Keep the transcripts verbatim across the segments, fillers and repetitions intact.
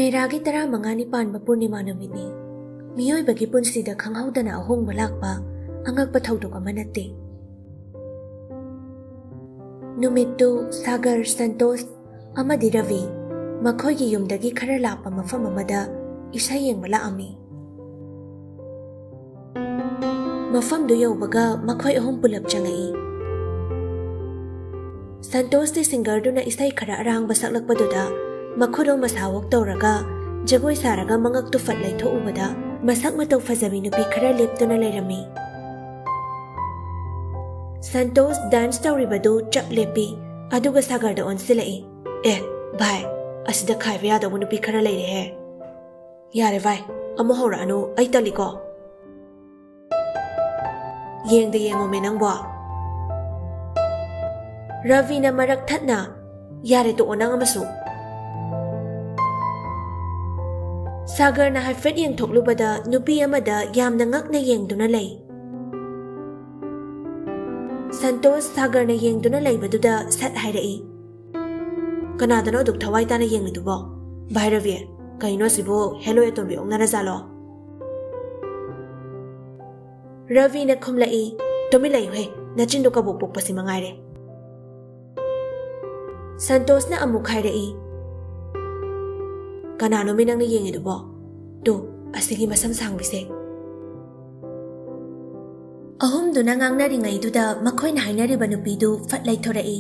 ꯃꯦꯔꯥꯒꯤ ꯇꯔꯥꯃꯉꯥꯅꯤ ꯄꯥꯟꯕ ꯄꯨꯔꯅꯤꯃꯥ ꯅꯨꯃꯤꯠꯅꯤ꯫ ꯃꯤꯑꯣꯏꯕꯒꯤ ꯄꯨꯟꯁꯤꯗ ꯈꯪꯍꯧꯗꯅ ꯑꯍꯣꯡꯕ ꯂꯥꯛꯄ ꯑꯉꯛꯄ ꯊꯧꯗꯣꯛ ꯑꯃ ꯅꯠꯇꯦ꯫ ꯅꯨꯃꯤꯠꯇꯨ ꯁꯥꯒꯔ, ꯁꯟꯇꯣꯁ ꯑꯃꯗꯤ ꯔꯕꯤ ꯃꯈꯣꯏꯒꯤ ꯌꯨꯝꯗꯒꯤ ꯈꯔ ꯂꯥꯞꯄ ꯃꯐꯝ ꯑꯃꯗ ꯏꯁꯩ ꯌꯦꯡꯕ ꯂꯥꯛꯑꯝꯃꯤ꯫ ꯃꯐꯝꯗꯨ ꯌꯧꯕꯒ ꯃꯈꯣꯏ ꯑꯍꯨꯝ ꯄꯨꯂꯞ ꯆꯪꯉꯛꯏ꯫ ꯁꯟꯇꯣꯁꯇꯤ ꯁꯤꯡꯒꯔꯗꯨꯅ ꯏꯁꯩ ꯈꯔ ꯑꯔꯥꯡꯕ ꯁꯛꯂꯛꯄꯗꯨꯗ ꯃꯈꯨꯠ ꯑꯃ ꯁꯥꯋꯣꯛ ꯇꯧꯔꯒ ꯖꯒꯣꯏ ꯁꯥꯔꯒ ꯃꯉꯛꯇꯨ ꯐꯠ ꯂꯩꯊꯣꯛꯎꯕꯗ ꯃꯁꯛ ꯃꯇꯧ ꯐꯖꯕꯤ ꯅꯨꯄꯤ ꯈꯔ ꯂꯦꯞꯇꯨꯅ ꯂꯩꯔꯝꯃꯤ꯫ ꯁꯟꯇꯣꯁ ꯗꯥꯟꯁ ꯇꯧꯔꯤꯕꯗꯨ ꯆꯞ ꯂꯦꯞꯄꯤ, ꯑꯗꯨꯒ ꯁꯥꯒꯔꯗ ꯑꯣꯟꯁꯤꯜꯂꯛꯏ꯫ "ꯑꯦ, ꯚꯥꯏ, ꯑꯁꯤꯗ ꯈꯥꯏꯕ ꯌꯥꯗꯧꯕ ꯅꯨꯄꯤ ꯈꯔ ꯂꯩꯔꯦꯍꯦ꯫ ꯌꯥꯔꯦ ꯚꯥꯏ, ꯑꯃꯨꯛ ꯍꯧꯔꯛꯑꯅꯨ, ꯑꯩ ꯇꯜꯂꯤꯀꯣ꯫" "ꯌꯦꯡꯗ ꯌꯦꯡꯉꯣꯃꯦ ꯅꯪꯕꯣ꯫" ꯔꯕꯤꯅ ꯃꯔꯛ ꯊꯠꯅ, "ꯌꯥꯔꯦ ꯇꯣꯛꯑꯣ ꯅꯪ ꯑꯃꯁꯨ꯫" ꯁꯥꯒꯔꯅ ꯍꯥꯏꯐꯦꯠ ꯌꯦꯡꯊꯣꯛꯂꯨꯕꯗ ꯅꯨꯄꯤ ꯑꯃꯗ ꯌꯥꯝꯅ ꯉꯛꯅ ꯌꯦꯡꯗꯨꯅ ꯂꯩ꯫ ꯁꯟꯇꯣꯁ ꯁꯥꯒꯔꯅ ꯌꯦꯡꯗꯨꯅ ꯂꯩꯕꯗꯨꯗ ꯁꯠ ꯍꯥꯏꯔꯛꯏ꯫ "ꯀꯅꯥꯗꯅꯣ ꯑꯗꯨꯛ ꯊꯋꯥꯏ ꯇꯥꯅ ꯌꯦꯡꯂꯤꯗꯨꯕꯣ? ꯚꯥꯏ ꯔꯕꯤ, ꯀꯩꯅꯣ ꯑꯁꯤꯕꯨ ꯍꯦꯂꯣꯏ ꯑꯇꯣꯝꯕꯤ ꯑꯣꯛꯅꯔꯖꯥꯠꯂꯣ?" ꯔꯕꯤꯅ ꯈꯨꯝꯂꯛꯏ, "ꯇꯨꯃꯤꯟ ꯂꯩꯌꯨꯍꯦ, ꯅꯆꯤꯟꯗꯣ ꯀꯕꯣꯛ ꯄꯣꯛꯄꯁꯤ ꯃꯉꯥꯏꯔꯦ꯫" ꯁꯟꯇꯣꯁꯅ ꯑꯃꯨꯛ ꯍꯥꯏꯔꯛꯏ, "ꯀꯅꯥꯅꯣꯃꯤ ꯅꯪꯅ ꯌꯦꯡꯉꯤꯗꯨꯕꯣ? ꯇꯨ, ꯑꯁꯤꯒꯤ ꯃꯁꯝ ꯁꯥꯡꯕꯤꯁꯦ꯫" ꯑꯍꯨꯝꯗꯨꯅ ꯉꯥꯡꯅꯔꯤꯉꯩꯗꯨꯗ ꯃꯈꯣꯏꯅ ꯍꯥꯏꯅꯔꯤꯕ ꯅꯨꯄꯤꯗꯨ ꯐꯠ ꯂꯩꯊꯣꯔꯛꯏ꯫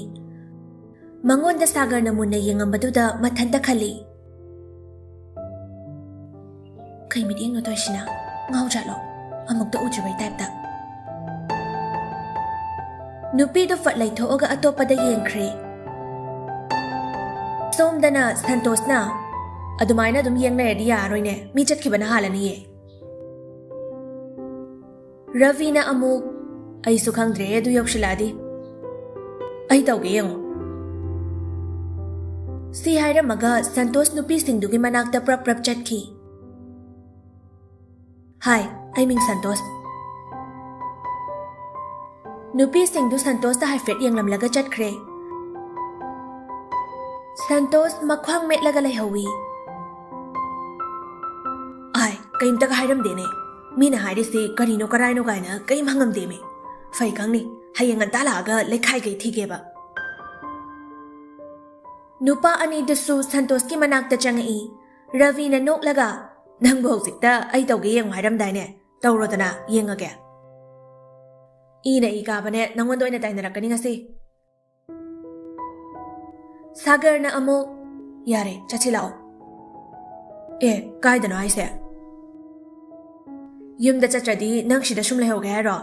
ꯃꯉꯣꯟꯗ ꯁꯥꯒꯔꯅ ꯃꯨꯟꯅ ꯌꯦꯡꯉꯝꯕꯗꯨꯗ ꯃꯊꯟꯇ ꯈꯜꯂꯤ, "ꯀꯩ ꯃꯤꯠꯌꯦꯡꯅꯣ ꯇꯧꯔꯤꯁꯤꯅ? ꯉꯥꯎꯖꯥꯠꯂꯣ? ꯑꯃꯨꯛꯇ ꯎꯗ꯭ꯔꯤꯕꯩ ꯇꯥꯏꯞꯇ꯫" ꯅꯨꯄꯤꯗꯨ ꯐꯠ ꯂꯩꯊꯣꯛꯑꯒ ꯑꯇꯣꯞꯄꯗ ꯌꯦꯡꯈ꯭ꯔꯦ꯫ ꯁꯣꯝꯗꯅ ꯁꯟꯇꯣꯁꯅ, "ꯑꯗꯨꯃꯥꯏꯅ ꯑꯗꯨꯝ ꯌꯦꯡ ꯂꯩꯔꯗꯤ ꯌꯥꯔꯔꯣꯏꯅꯦ, ꯃꯤ ꯆꯠꯈꯤꯕꯅ ꯍꯥꯜꯂꯅꯤꯌꯦ꯫" ꯔꯕꯤꯅ ꯑꯃꯨꯛ, "ꯑꯩꯁꯨ ꯈꯪꯗ꯭ꯔꯦ ꯑꯗꯨ ꯌꯧꯁꯤꯜꯂꯛꯑꯗꯤ꯫ ꯑꯩ ꯇꯧꯒꯦ ꯌꯦꯡꯉꯣ꯫" ꯁꯤ ꯍꯥꯏꯔꯝꯃꯒ ꯁꯟꯇꯣꯁ ꯅꯨꯄꯤꯁꯤꯡꯗꯨꯒꯤ ꯃꯅꯥꯛꯇ ꯄ꯭ꯔꯞ ꯄ꯭ꯔꯞ ꯆꯠꯈꯤ꯫ "ꯍꯥꯏ, ꯑꯩ ꯃꯤꯡ ꯁꯟꯇꯣꯁ꯫" ꯅꯨꯄꯤꯁꯤꯡꯗꯨ ꯁꯟꯇꯣꯁꯇ ꯍꯥꯏꯐꯦꯠ ꯌꯦꯡꯂꯝꯂꯒ ꯆꯠꯈ꯭ꯔꯦ꯫ ꯁꯟꯇꯣꯁ ꯃꯈ꯭ꯋꯥꯡ ꯃꯦꯠꯂꯒ ꯂꯩꯍꯧꯏ꯫ ꯀꯩꯝꯇꯒ ꯍꯥꯏꯔꯝꯗꯦꯅꯦ꯫ ꯃꯤꯅ ꯍꯥꯏꯔꯤꯁꯤ ꯀꯔꯤꯅꯣ ꯀꯔꯥꯏꯅꯣ ꯀꯥꯏꯅ ꯀꯩꯝ ꯍꯪꯉꯝꯗꯦꯃꯤ꯫ ꯐꯩ ꯈꯪꯅꯤ, ꯍꯌꯦꯡ ꯉꯟꯇꯥ ꯂꯥꯛꯑꯒ ꯂꯩꯈꯥꯏ ꯀꯩ ꯊꯤꯒꯦꯕ꯫ ꯅꯨꯄꯥ ꯑꯅꯤꯗꯨꯁꯨ ꯁꯟꯇꯣꯁꯀꯤ ꯃꯅꯥꯛꯇ ꯆꯪꯉꯛꯏ꯫ ꯔꯕꯤꯅ ꯅꯣꯛꯂꯒ, "ꯅꯪꯕꯨ ꯍꯧꯖꯤꯛꯇ ꯑꯩ ꯇꯧꯒꯦ ꯌꯦꯡꯉꯨ ꯍꯥꯏꯔꯝꯗꯥꯏꯅꯦ? ꯇꯧꯔꯣꯗꯅ ꯌꯦꯡꯉꯒꯦ꯫" "ꯏꯅ ꯏ ꯀꯥꯕꯅꯦ, ꯅꯪꯉꯣꯟꯗ ꯑꯣꯏꯅ ꯇꯥꯏꯅꯔꯛꯀꯅꯤ ꯉꯁꯤ꯫" ꯁꯥꯒꯔꯅ ꯑꯃꯨꯛ, "ꯌꯥꯔꯦ, ꯆꯠꯁꯤ ꯂꯥꯛꯑꯣ꯫" "ꯑꯦ, ꯀꯥꯏꯗꯅꯣ ꯍꯥꯏꯁꯦ?" "ꯌꯨꯝꯗ ꯆꯠꯇ꯭ꯔꯗꯤ ꯅꯪ ꯁꯤꯗ ꯁꯨꯝ ꯂꯩꯍꯧꯒꯦ ꯍꯥꯏꯔꯣ?"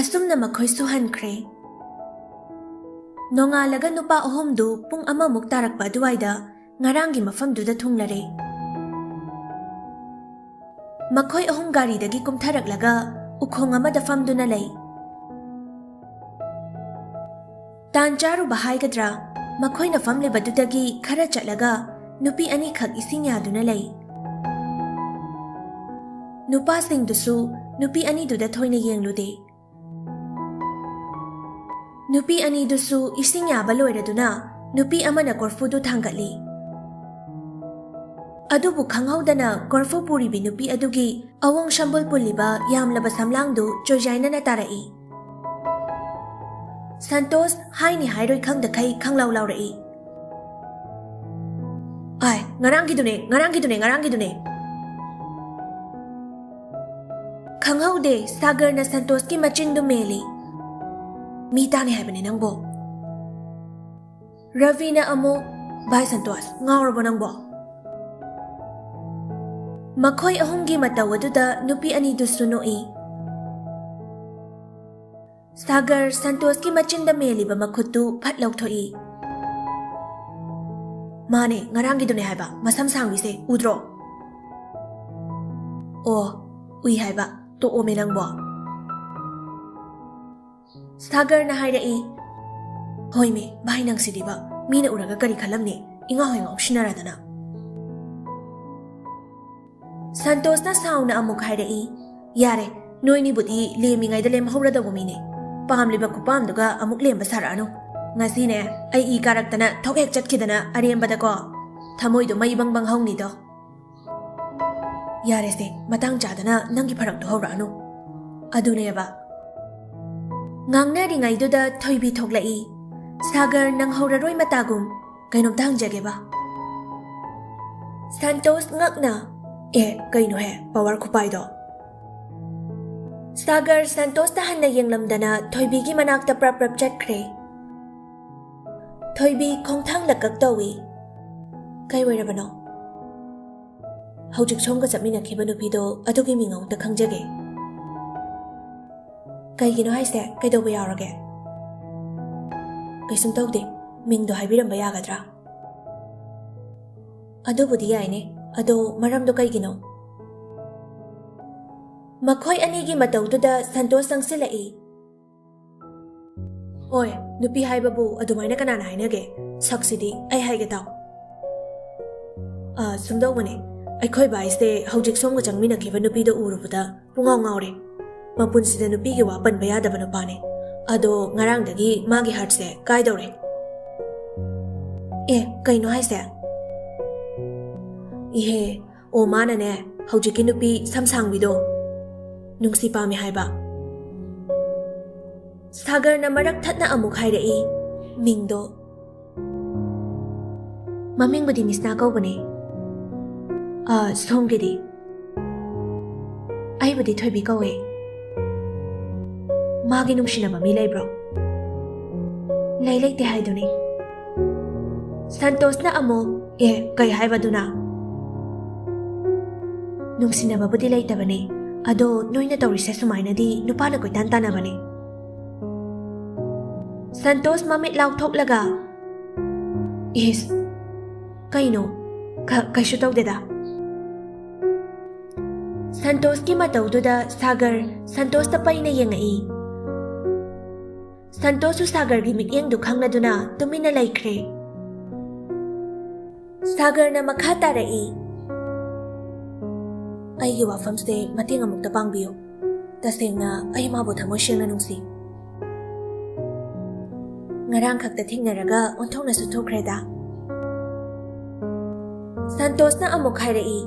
ꯑꯁꯨꯝꯅ ꯃꯈꯣꯏꯁꯨ ꯍꯟꯈ꯭ꯔꯦ꯫ ꯅꯣꯡꯉꯥꯜꯂꯒ ꯅꯨꯄꯥ ꯑꯍꯨꯝꯗꯨ ꯄꯨꯡ ꯑꯃꯃꯨꯛ ꯇꯥꯔꯛꯄ ꯑꯗꯨꯋꯥꯏꯗ ꯉꯔꯥꯡꯒꯤ ꯃꯐꯝꯗꯨꯗ ꯊꯨꯡꯂꯔꯦ꯫ ꯃꯈꯣꯏ ꯑꯍꯨꯝ ꯒꯥꯔꯤꯗꯒꯤ ꯀꯨꯝꯊꯔꯛꯂꯒ ꯎꯈꯣꯡ ꯑꯃꯗ ꯐꯝꯗꯨꯅ ꯂꯩ꯫ ꯇꯥꯟ ꯆꯥꯔꯨꯕ ꯍꯥꯏꯒꯗ꯭ꯔꯥ, ꯃꯈꯣꯏꯅ ꯐꯝꯂꯤꯕꯗꯨꯗꯒꯤ ꯈꯔ ꯆꯠꯂꯒ ꯅꯨꯄꯤ ꯑꯅꯤꯈꯛ ꯏꯁꯤꯡ ꯌꯥꯗꯨꯅ ꯂꯩ꯫ ꯅꯨꯄꯥꯁꯤꯡꯗꯨꯁꯨ ꯅꯨꯄꯤ ꯑꯅꯤꯗꯨꯗ ꯊꯣꯏꯅ ꯌꯦꯡꯂꯨꯗꯦ꯫ ꯅꯨꯄꯤ ꯑꯅꯤꯗꯨꯁꯨ ꯏꯁꯤꯡ ꯌꯥꯕ ꯂꯣꯏꯔꯗꯨꯅ ꯅꯨꯄꯤ ꯑꯃꯅ ꯀꯣꯔꯐꯨꯗꯨ ꯊꯥꯡꯒꯠꯂꯤ꯫ ꯑꯗꯨꯕꯨ ꯈꯪꯍꯧꯗꯅ ꯀꯣꯔꯐꯨ ꯄꯨꯔꯤꯕꯤ ꯅꯨꯄꯤ ꯑꯗꯨꯒꯤ ꯑꯋꯣꯡ ꯁꯝꯕꯨꯜ ꯄꯨꯜꯂꯤꯕ ꯌꯥꯝꯂꯕ ꯁꯝꯂꯥꯡꯗꯨ ꯆꯣꯏꯖꯥꯏꯅꯅ ꯇꯥꯔꯛꯏ꯫ ꯁꯟꯇꯣꯁ ꯍꯥꯏꯅꯤ ꯍꯥꯏꯔꯣꯏ ꯈꯪꯗꯈꯩ ꯈꯪꯂꯥꯎ ꯂꯥꯎꯔꯛꯏ꯫ "ꯑꯥꯏ, ꯉꯔꯥꯡꯒꯤꯗꯨꯅꯦ, ꯉꯔꯥꯡꯒꯤꯗꯨꯅꯦ, ꯉꯔꯥꯡꯒꯤꯗꯨꯅꯦ!" ꯈꯪꯍꯧꯗꯦ, ꯁꯥꯒꯔꯅ ꯁꯟꯇꯣꯁꯀꯤ ꯃꯆꯤꯟꯗꯨ ꯃꯦꯜꯂꯤ꯫ "ꯃꯤ ꯇꯥꯅꯤ ꯍꯥꯏꯕꯅꯦ ꯅꯪꯕꯣ꯫" ꯔꯕꯤꯅ ꯑꯃꯨꯛ, "ꯚꯥꯏ ꯁꯟꯇꯣꯁ, ꯉꯥꯎꯔꯕꯣ ꯅꯪꯕꯣ?" ꯃꯈꯣꯏ ꯑꯍꯨꯝꯒꯤ ꯃꯇꯧ ꯑꯗꯨꯗ ꯅꯨꯄꯤ ꯑꯅꯤꯗꯨꯁꯨ ꯅꯣꯛꯏ꯫ ꯁꯥꯒꯔ ꯁꯟꯇꯣꯁꯀꯤ ꯃꯆꯤꯟꯗ ꯃꯦꯜꯂꯤꯕ ꯃꯈꯨꯠꯇꯨ ꯐꯠ ꯂꯧꯊꯣꯛꯏ꯫ "ꯃꯥꯅꯦ, ꯉꯔꯥꯡꯒꯤꯗꯨꯅꯦ ꯍꯥꯏꯕ, ꯃꯁꯝ ꯁꯥꯡꯕꯤꯁꯦ, ꯎꯗ꯭ꯔꯣ?" "ꯑꯣ, ꯎꯏ ꯍꯥꯏꯕ, ꯇꯣꯛꯑꯣꯃꯦ ꯅꯪꯕꯣ꯫" ꯁꯥꯒꯔꯅ ꯍꯥꯏꯔꯛꯏ꯫ "ꯍꯣꯏꯃꯦ, ꯚꯥꯏ ꯅꯪꯁꯤꯗꯤꯕ, ꯃꯤꯅ ꯎꯔꯒ ꯀꯔꯤ ꯈꯜꯂꯝꯅꯤ? ꯏꯉꯥꯎ ꯍꯦꯛ ꯉꯥꯎꯁꯤꯟꯅꯔꯗꯅ꯫" ꯁꯟꯇꯣꯁꯅ ꯁꯥꯎꯅ ꯑꯃꯨꯛ ꯍꯥꯏꯔꯛꯏ, "ꯌꯥꯔꯦ, ꯅꯣꯏꯅꯤꯕꯨꯗꯤ ꯂꯦꯝꯃꯤꯉꯩꯗ ꯂꯦꯝꯍꯧꯔꯗꯧꯕ ꯃꯤꯅꯦ꯫ ꯄꯥꯝꯂꯤꯕ ꯈꯨꯄꯥꯝꯗꯨꯒ ꯑꯃꯨꯛ ꯂꯦꯝꯕ ꯁꯥꯔꯛꯑꯅꯨ꯫ ꯉꯁꯤꯅꯦ, ꯑꯩ ꯏ ꯀꯥꯔꯛꯇꯅ ꯊꯧ ꯍꯦꯛ ꯆꯠꯈꯤꯗꯅ ꯑꯔꯦꯝꯕꯗꯀꯣ꯫ ꯊꯃꯣꯏꯗꯣ ꯃꯩ ꯕꯪ ꯕꯪ ꯍꯧꯅꯤꯗꯣ꯫ ꯌꯥꯔꯦꯁꯦ, ꯃꯇꯥꯡ ꯆꯥꯗꯅ ꯅꯪꯒꯤ ꯐꯔꯛꯇꯣ ꯍꯧꯔꯛꯑꯅꯨ꯫ ꯑꯗꯨꯅꯦꯕ꯫ ꯉꯥꯡꯅꯔꯤꯉꯩꯗꯨꯗ ꯊꯣꯏꯕꯤ ꯊꯣꯛꯂꯛꯏ꯫ "ꯁꯥꯒꯔ, ꯅꯪ ꯍꯧꯔꯔꯣꯏ ꯃꯇꯥꯒꯨꯝ꯫ ꯀꯩꯅꯣꯝꯇ ꯍꯪꯖꯒꯦꯕ?" ꯁꯟꯇꯣꯁ ꯉꯛꯅ, "ꯑꯦ, ꯀꯩꯅꯣꯍꯦ, ꯄꯋꯥꯔ ꯈꯨꯄꯥꯏꯗꯣ?" ꯁꯥꯒꯔ ꯁꯟꯇꯣꯁꯇ ꯍꯟꯅ ꯌꯦꯡꯂꯝꯗꯅ ꯊꯣꯏꯕꯤꯒꯤ ꯃꯅꯥꯛꯇ ꯄ꯭ꯔꯞ ꯄ꯭ꯔꯞ ꯆꯠꯈ꯭ꯔꯦ꯫ ꯊꯣꯏꯕꯤ ꯈꯣꯡꯊꯥꯡ ꯂꯛꯀꯛ ꯇꯧꯏ꯫ "ꯀꯩ ꯑꯣꯏꯔꯕꯅꯣ?" "ꯍꯧꯖꯤꯛ ꯁꯣꯝꯒ ꯆꯠꯃꯤꯟꯅꯈꯤꯕ ꯅꯨꯄꯤꯗꯣ, ꯑꯗꯨꯒꯤ ꯃꯤꯡ ꯑꯃꯨꯛꯇ ꯈꯪꯖꯒꯦ꯫" "ꯀꯩꯒꯤꯅꯣ ꯍꯥꯏꯁꯦ? ꯀꯩꯗꯧꯕ ꯌꯥꯎꯔꯒꯦ?" "ꯀꯩꯁꯨꯝ ꯇꯧꯗꯦ꯫ ꯃꯤꯡꯗꯣ ꯍꯥꯏꯕꯤꯔꯝꯕ ꯌꯥꯒꯗ꯭ꯔꯥ?" "ꯑꯗꯨꯕꯨꯗꯤ ꯌꯥꯏꯅꯦ꯫ ꯑꯗꯣ ꯃꯔꯝꯗꯣ ꯀꯩꯒꯤꯅꯣ?" ꯃꯈꯣꯏ ꯑꯅꯤꯒꯤ ꯃꯇꯧꯗꯨꯗ ꯁꯟꯇꯣꯁ ꯆꯪꯁꯤꯜꯂꯛꯏ꯫ "ꯑꯣꯏ, ꯅꯨꯄꯤ ꯍꯥꯏꯕꯕꯨ ꯑꯗꯨꯃꯥꯏꯅ ꯀꯅꯥꯅ ꯍꯥꯏꯅꯒꯦ? ꯁꯛꯁꯤꯗꯤ ꯑꯩ ꯍꯥꯏꯒꯦ ꯇꯥꯎ꯫" "ꯑ, ꯁꯨꯝꯗꯧꯕꯅꯦ, ꯑꯩꯈꯣꯏ ꯕꯥꯏꯁꯦ ꯍꯧꯖꯤꯛ ꯁꯣꯝꯒ ꯆꯪꯃꯤꯟꯅꯈꯤꯕ ꯅꯨꯄꯤꯗꯣ ꯎꯔꯨꯕꯗ ꯄꯨꯡꯉꯥꯎ ꯉꯥꯎꯔꯦ꯫ ꯃꯄꯨꯟꯁꯤꯗ ꯅꯨꯄꯤꯒꯤ ꯋꯥ ꯄꯟꯕ ꯌꯥꯗꯕ ꯅꯨꯄꯥꯅꯦ꯫ ꯑꯗꯣ ꯉꯔꯥꯡꯗꯒꯤ ꯃꯥꯒꯤ ꯍꯥꯔꯠꯁꯦ ꯀꯥꯏꯗꯧꯔꯦ꯫" "ꯑꯦ, ꯀꯩꯅꯣ ꯍꯥꯏꯁꯦ?" "ꯏꯍꯦ, ꯑꯣ, ꯃꯥꯅꯅꯦ, ꯍꯧꯖꯤꯛꯀꯤ ꯅꯨꯄꯤ ꯁꯝ ꯁꯥꯡꯕꯤꯗꯣ ꯅꯨꯡꯁꯤ ꯄꯥꯝꯃꯤ ꯍꯥꯏꯕ꯫" ꯁꯥꯒꯔꯅ ꯃꯔꯛ ꯊꯠꯅ ꯑꯃꯨꯛ ꯍꯥꯏꯔꯛꯏ, "ꯃꯤꯡꯗꯣ?" "ꯃꯃꯤꯡꯕꯨꯗꯤ ꯃꯤꯁꯅꯥ ꯀꯧꯕꯅꯦ꯫" "ꯑ, ꯁꯣꯝꯒꯤꯗꯤ?" "ꯑꯩꯕꯨꯗꯤ ꯊꯣꯏꯕꯤ ꯀꯧꯋꯦ꯫" "ꯃꯥꯒꯤ ꯅꯨꯡꯁꯤꯅꯕ ꯃꯤ ꯂꯩꯕ꯭ꯔꯣ?" "ꯂꯩ ꯂꯩꯇꯦ ꯍꯥꯏꯗꯨꯅꯤ꯫" ꯁꯟꯇꯣꯁꯅ ꯑꯃꯨꯛ, "ꯑꯦ, ꯀꯩ ꯍꯥꯏꯕꯗꯨꯅ?" "ꯅꯨꯡꯁꯤꯅꯕꯕꯨꯗꯤ ꯂꯩꯇꯕꯅꯦ, ꯑꯗꯣ ꯅꯣꯏꯅ ꯇꯧꯔꯤꯁꯦ ꯁꯨꯃꯥꯏꯅꯗꯤ ꯅꯨꯄꯥꯅ ꯀꯣꯏꯇꯥꯟ ꯇꯥꯟꯅꯕꯅꯦ꯫" ꯁꯟꯇꯣꯁ ꯃꯃꯤꯠ ꯂꯥꯎꯊꯣꯛꯂꯒ, "ꯏꯁ, ꯀꯩꯅꯣ? ꯀ-, ꯀꯩꯁꯨ ꯇꯧꯗꯦꯗ꯫" ꯁꯟꯇꯣꯁꯀꯤ ꯃꯇꯧꯗꯨꯗ ꯁꯥꯒꯔ ꯁꯟꯇꯣꯁꯇ ꯄꯩꯅ ꯌꯦꯡꯉꯛꯏ꯫ ꯁꯟꯇꯣꯁꯁꯨ ꯁꯥꯒꯔꯒꯤ ꯃꯤꯠꯌꯦꯡꯗꯨ ꯈꯪꯂꯗꯨꯅ ꯇꯨꯃꯤꯟꯅ ꯂꯩꯈ꯭ꯔꯦ꯫ ꯁꯥꯒꯔꯅ ꯃꯈꯥ ꯇꯥꯔꯛꯏ, "ꯑꯩꯒꯤ ꯋꯥꯐꯝꯁꯦ ꯃꯇꯦꯡ ꯑꯃꯨꯛꯇ ꯄꯥꯡꯕꯤꯌꯨ꯫ ꯇꯁꯦꯡꯅ ꯑꯩ ꯃꯥꯕꯨ ꯊꯃꯣꯏ ꯁꯦꯡꯅ ꯅꯨꯡꯁꯤ꯫ ꯉꯔꯥꯡ ꯈꯛꯇ ꯊꯦꯡꯅꯔꯒ ꯑꯣꯟꯊꯣꯛꯅꯁꯨ ꯊꯣꯛꯈ꯭ꯔꯦꯗ꯫" ꯁꯟꯇꯣꯁꯅ ꯑꯃꯨꯛ ꯍꯥꯏꯔꯛꯏ,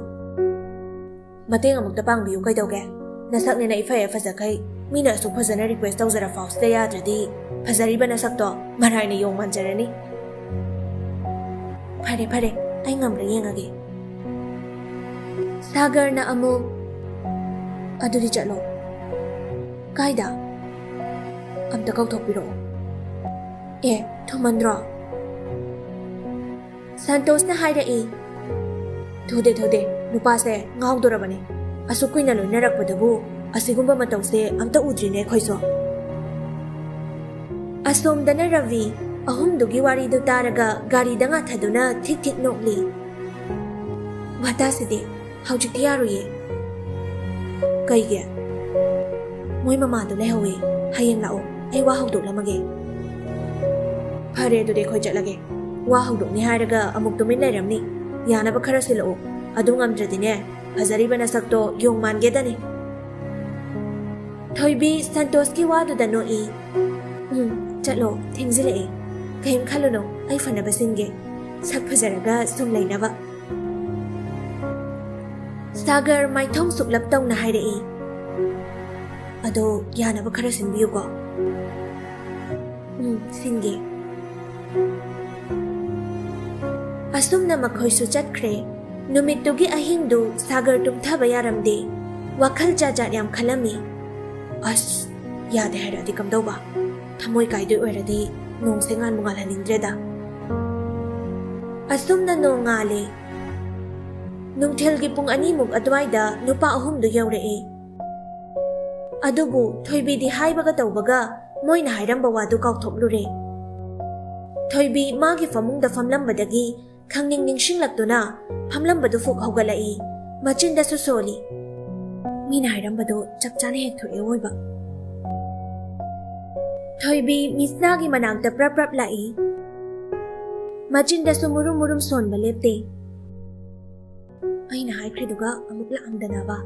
"ꯃꯇꯦꯡ ꯑꯃꯨꯛꯇ ꯄꯥꯡꯕꯤꯌꯨ ꯀꯩꯗꯧꯒꯦ? ꯅꯁꯛꯅꯦꯅ ꯏꯐ ꯍꯦꯛ ꯐꯖꯈꯩ, ꯃꯤꯅ ꯑꯁꯨꯛ ꯐꯖꯅ ꯔꯤꯀ꯭ꯋꯦꯁ ꯇꯧꯖꯔꯐꯥꯎꯁꯤꯗ ꯌꯥꯗ꯭ꯔꯗꯤ ꯐꯖꯔꯤꯕ ꯅꯁꯛꯇꯣ ꯃꯔꯥꯏꯅ ꯌꯣꯡ ꯃꯥꯟꯖꯔꯅꯤ꯫ ꯐꯔꯦ ꯐꯔꯦ, ꯑꯩ ꯉꯝꯕ꯭ꯔꯥ ꯌꯦꯡꯉꯒꯦ꯫" ꯁꯥꯒꯔꯅ ꯑꯃꯨꯛ, "ꯑꯗꯨꯗꯤ ꯆꯠꯂꯣ꯫" "ꯀꯥꯏꯗ?" "ꯑꯝꯇ ꯀꯧꯊꯣꯛꯄꯤꯔꯛꯑꯣ꯫" "ꯑꯦ, ꯊꯨꯃꯟꯗ꯭ꯔꯣ?" ꯁꯟꯇꯣꯁꯅ ꯍꯥꯏꯔꯛꯏ, "ꯊꯨꯗꯦ ꯊꯨꯗꯦ, ꯅꯨꯄꯥꯁꯦ ꯉꯥꯎꯗꯣꯔꯕꯅꯦ꯫ ꯑꯁꯨꯛ ꯀꯨꯏꯅ ꯂꯣꯏꯅꯔꯛꯄꯗꯕꯨ ꯑꯁꯤꯒꯨꯝꯕ ꯃꯇꯧꯁꯦ ꯑꯝꯇ ꯎꯗ꯭ꯔꯤꯅꯦ ꯑꯩꯈꯣꯏꯁꯨ꯫" ꯑꯁꯣꯝꯗꯅ ꯔꯕꯤ ꯑꯍꯨꯝꯗꯨꯒꯤ ꯋꯥꯔꯤꯗꯨ ꯇꯥꯔꯒ ꯒꯥꯔꯤꯗ ꯉꯥꯊꯗꯨꯅ ꯊꯤꯛ ꯊꯤꯛ ꯅꯣꯛꯂꯤ꯫ "ꯋꯥꯇꯥꯁꯤꯗꯤ, ꯍꯧꯖꯤꯛꯇꯤ ꯌꯥꯔꯣꯏꯌꯦ꯫" "ꯀꯩꯒꯤ?" "ꯃꯣꯏ ꯃꯃꯥꯗꯣ ꯂꯩꯍꯧꯋꯦ꯫ ꯍꯌꯦꯡ ꯂꯥꯛꯑꯣ, ꯑꯩ ꯋꯥ ꯍꯧꯗꯣꯛꯂꯝꯃꯒꯦ꯫" "ꯐꯔꯦ, ꯑꯗꯨꯗꯤ ꯑꯩꯈꯣꯏ ꯆꯠꯂꯒꯦ꯫ ꯋꯥ ꯍꯧꯗꯣꯛꯅꯤ ꯍꯥꯏꯔꯒ ꯑꯃꯨꯛ ꯇꯨꯃꯤꯟ ꯂꯩꯔꯝꯅꯤ꯫ ꯌꯥꯅꯕ ꯈꯔ ꯁꯤꯜꯂꯛꯑꯣ꯫ ꯑꯗꯨ ꯉꯝꯗ꯭ꯔꯗꯤꯅꯦ, ꯐꯖꯔꯤꯕ ꯅꯁꯛꯇꯣ ꯌꯣꯡ ꯃꯥꯟꯒꯦꯗꯅꯤ꯫" ꯊꯣꯏꯕꯤ ꯁꯟꯇꯣꯁꯀꯤ ꯋꯥꯗꯨꯗ ꯅꯣꯛꯏ꯫ "ꯎꯝ, ꯆꯠꯂꯣ, ꯊꯦꯡꯖꯤꯜꯂꯛꯑꯦ꯫ ꯀꯩꯝ ꯈꯜꯂꯨꯅꯨ, ꯑꯩ ꯐꯅꯕ ꯁꯤꯟꯒꯦ꯫ ꯁꯛ ꯐꯖꯔꯒ ꯁꯨꯝ ꯂꯩꯅꯕ꯫" ꯁꯥꯒꯔ ꯃꯥꯏꯊꯣꯡ ꯁꯨꯛꯂꯞ ꯇꯧꯅ ꯍꯥꯏꯔꯛꯏ, "ꯑꯗꯣ ꯌꯥꯅꯕ ꯈꯔ ꯁꯤꯟꯕꯤꯌꯨꯀꯣ꯫" "ꯎꯝ, ꯁꯤꯟꯒꯦ꯫" ꯑꯁꯨꯝꯅ ꯃꯈꯣꯏꯁꯨ ꯆꯠꯈ꯭ꯔꯦ꯫ ꯅꯨꯃꯤꯠꯇꯨꯒꯤ ꯑꯍꯤꯡꯗꯨ ꯁꯥꯒꯔ ꯇꯨꯝꯊꯕ ꯌꯥꯔꯝꯗꯦ꯫ ꯋꯥꯈꯜ ꯖꯥꯠ ꯖꯥꯠ ꯌꯥꯝ ꯈꯜꯂꯝꯃꯤ꯫ "ꯑꯁ, ꯌꯥꯗꯦ ꯍꯥꯏꯔꯛꯑꯗꯤ ꯀꯝꯗꯧꯕ? ꯊꯃꯣꯏ ꯀꯥꯏꯗꯣꯏ ꯑꯣꯏꯔꯗꯤ ꯅꯣꯡꯁꯦ ꯉꯥꯟꯕꯨ ꯉꯥꯜꯍꯟꯅꯤꯡꯗ꯭ꯔꯦꯗ꯫" ꯑꯁꯨꯝꯅ ꯅꯣꯡ ꯉꯥꯜꯂꯦ꯫ ꯅꯨꯡꯊꯤꯜꯒꯤ ꯄꯨꯡ ꯑꯅꯤꯃꯨꯛ ꯑꯗꯨꯋꯥꯏꯗ ꯅꯨꯄꯥ ꯑꯍꯨꯝꯗꯨ ꯌꯧꯔꯛꯑꯦ꯫ ꯑꯗꯨꯕꯨ ꯊꯣꯏꯕꯤꯗꯤ ꯍꯥꯏꯕꯒ ꯇꯧꯕꯒ ꯃꯣꯏꯅ ꯍꯥꯏꯔꯝꯕ ꯋꯥꯗꯨ ꯀꯥꯎꯊꯣꯛꯂꯨꯔꯦ꯫ ꯊꯣꯏꯕꯤ ꯃꯥꯒꯤ ꯐꯃꯨꯡꯗ ꯐꯝꯂꯝꯕꯗꯒꯤ ꯈꯪꯅꯤꯡ ꯅꯤꯡꯁꯤꯡꯂꯛꯇꯨꯅ ꯐꯝꯂꯝꯕꯗꯨ ꯐꯨꯛ ꯍꯧꯒꯠꯂꯛꯏ꯫ ꯃꯆꯤꯟꯗꯁꯨ ꯁꯣꯜꯂꯤ꯫ ꯃꯤꯅ ꯍꯥꯏꯔꯝꯕꯗꯨ ꯆꯞ ꯆꯥꯅ ꯍꯦꯛ ꯊꯣꯛꯑꯦ ꯑꯣꯏꯕ꯫ ꯊꯣꯏꯕꯤ ꯃꯤꯁꯅꯥꯒꯤ ꯃꯅꯥꯛꯇ ꯄ꯭ꯔꯞ ꯄ꯭ꯔꯞ ꯂꯥꯛꯏ꯫ ꯃꯆꯤꯟꯗꯁꯨ ꯃꯨꯔꯨꯝ ꯃꯨꯔꯨꯝ ꯁꯣꯟꯕ ꯂꯦꯞꯇꯦ꯫ "ꯑꯩꯅ ꯍꯥꯏꯈ꯭ꯔꯤꯗꯨꯒ ꯑꯃꯨꯛ ꯂꯥꯛꯑꯝꯗꯅꯕ?"